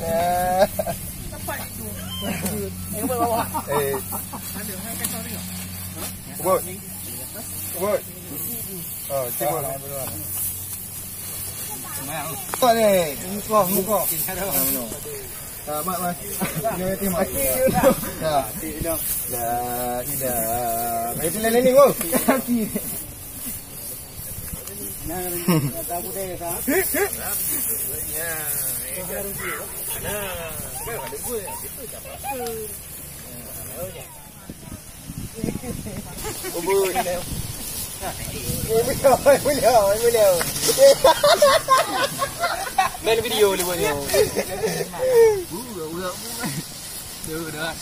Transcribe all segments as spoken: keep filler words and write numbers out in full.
Nah. Eh. Bot. Bot. Oh, cik Bot. Bot ni. Muka, muka. Ah, mak, mak. Dia mati, mak. Ya. La ilaha. Itu lain ni, oh. Ubun. Main video ni, Bun. Dah, dah.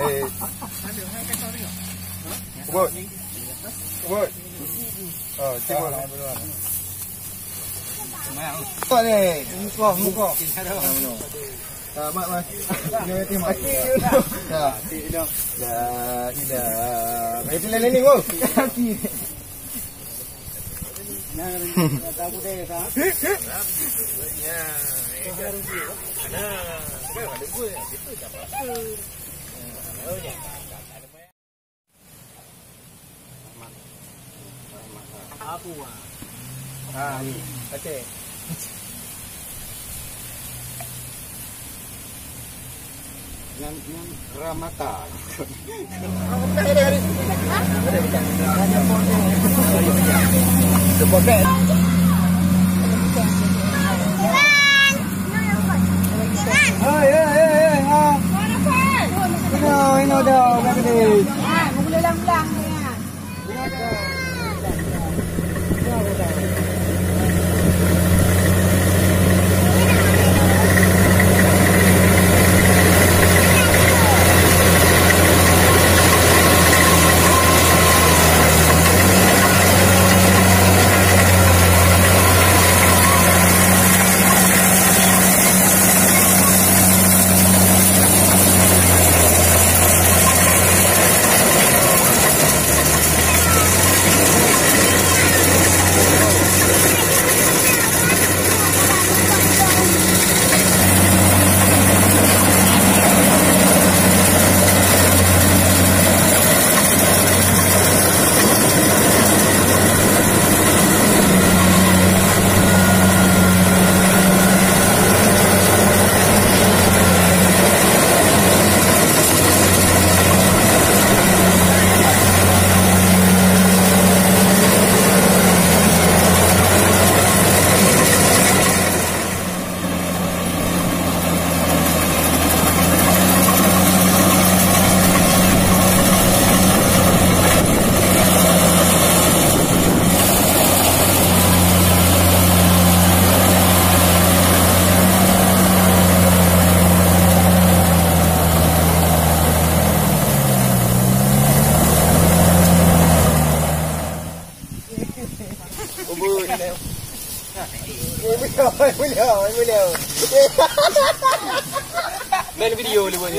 Eh. Bot. Bot. Oh, cik Bot. Bot ni. Muka, muka. Ah, mak, mak. Dia mati, mak. Ya. La ilaha. Itu lain ni, oh. Apa? Ah, ni. Kacau. Nyan, nyan Ramata. Hai, hai, hai, hai, ha. Ino, ino dah, dah gede. Ubun. Mulia, mulia, mulia. Main video ni, Bun.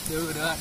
Dah, dah.